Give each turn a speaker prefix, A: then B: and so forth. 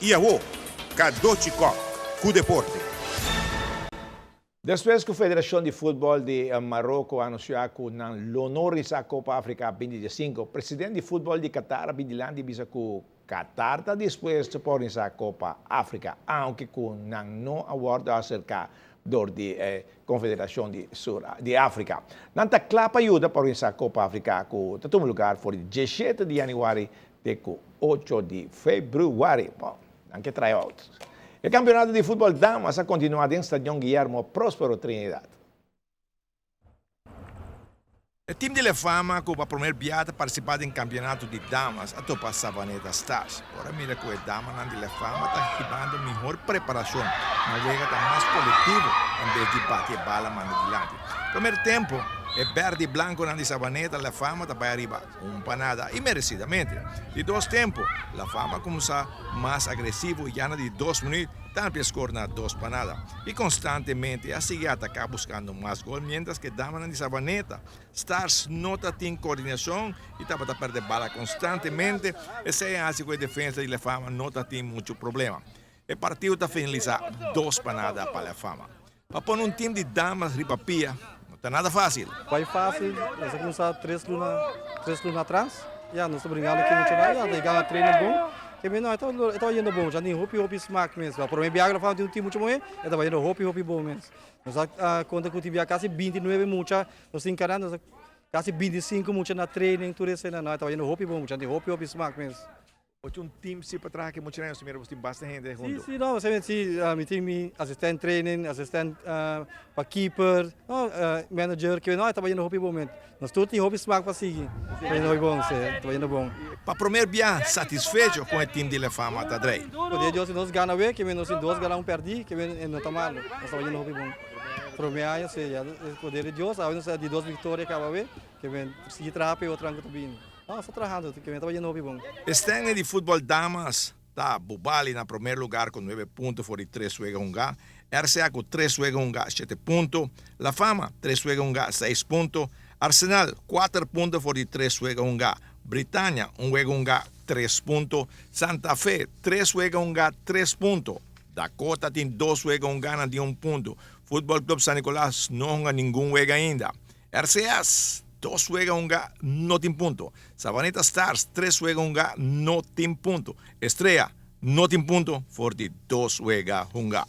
A: I awo, Cadochi Kock ku deporte.
B: Despues ku Federashon di Futbòl di Maroko a anunsiá ku nan lo no organisá Kopa Afrika 2015, president di futbòl di Qatar a bin dilanti i bisa ku Qatar ta dispuesto pa organisá Kopa Afrika, aunke ku nan no a wòrdu aserká dor di e Konfederashon di Sur di Afrika. Nan ta kla pa yuda pa organisá Kopa Afrika ku ta tuma lugar for di diesshete di yanüari Te ku ocho di februari. Bon, nan ke try out. E kampionato di futbòl damas a kontinuá den Stadion Guillermo Prospero Trinidad.
C: E tim di Lefama ku pa promer bia ta partisipá den kampionato di damas a topa Savaneta Stars. Por a mira ku e damanan di Lefama ta hibando mihor preparashon. Nan wega ta mas kolektivo en bes di bati e bala manda dilanti. Promer tempu e berde i blankonan di Savaneta Lefama ta bai ariba. Un pa nada y merecidamente. Di dos tempo, La Fama a cuminsa mas agresivo y ya na di dos minuut ta amplia score na dos pa nada. Y constantemente a sigui ataca buscando mas gol mientras que damanan di Savaneta, Stars no ta tin coordinacion y tabata perde bala constantemente, esey a haci cu e defensa di La Fama no ta tin mucho problema. E partido ta finalisa dos pa nada pa La Fama. Pa pone un team di damas riba pia no ta nada facil.
D: Bai facil, nos a cuminsa tres luna, tres luna atras, ya nos ta bringando aki mucho na, ya ta gana trainen bon, ke mi no e tabata yendo bon, ya tin hopi hopi smak mes, pa prome biaha ku nos tin un team mucho moe, e tabata yendo hopi hopi bon mes, nos a konta ku tin bia kasi 29 mucha nos tin kana, nos a kasi 25 mucha na training tur esei, no e tabata yendo hopi bon mucha, tin hopi hopi smak mes.
C: Bo tin un team si pa traha ki mucha años mira bo tin basta hende huntu.
D: Si, si, no, si, si, mi tin mi asistent training, asistent pa keeper, no, manager, ke no, e ta bayendo hopi bon men. Nos tur tin hopi smak pa sigui, ta bayendo hopi bon, si, ta bayendo bon.
C: Pa promer bia satisfecho con e team di La Fama ta drei.
D: Poder Dios si nos gana awe, ke men nos tin dos gana un perdi, ke men no ta malo, nos ta bayendo hopi bon. Prome aña, si, ya poder di Dios, awe nos a di dos victoria caba awe, ke men sigui traha pa e otro aña ku ta bini. No, sta trahando, ke mi ta bayendo hopi bon.
C: Stanley di futbol damas ta Bubali na promer lugar ku nuebe punto for di tres wega hungá, RCA ku tres wega hungá shete punto, La Fama tres wega hungá seis punto, Arsenal kuater punto for di tres wega hungá, Britania un wega hungá tres punto, Santa Fe tres wega hungá tres punto, Dakota tin dos wega hungá nan tin un punto, Futbol Club San Nicolas no hunga ningun wega ainda. RCS, dos wega hunga, no tin punto. Savaneta Stars, tres wega hunga, no tin punto. Estrella, no tin punto for di dos wega hunga.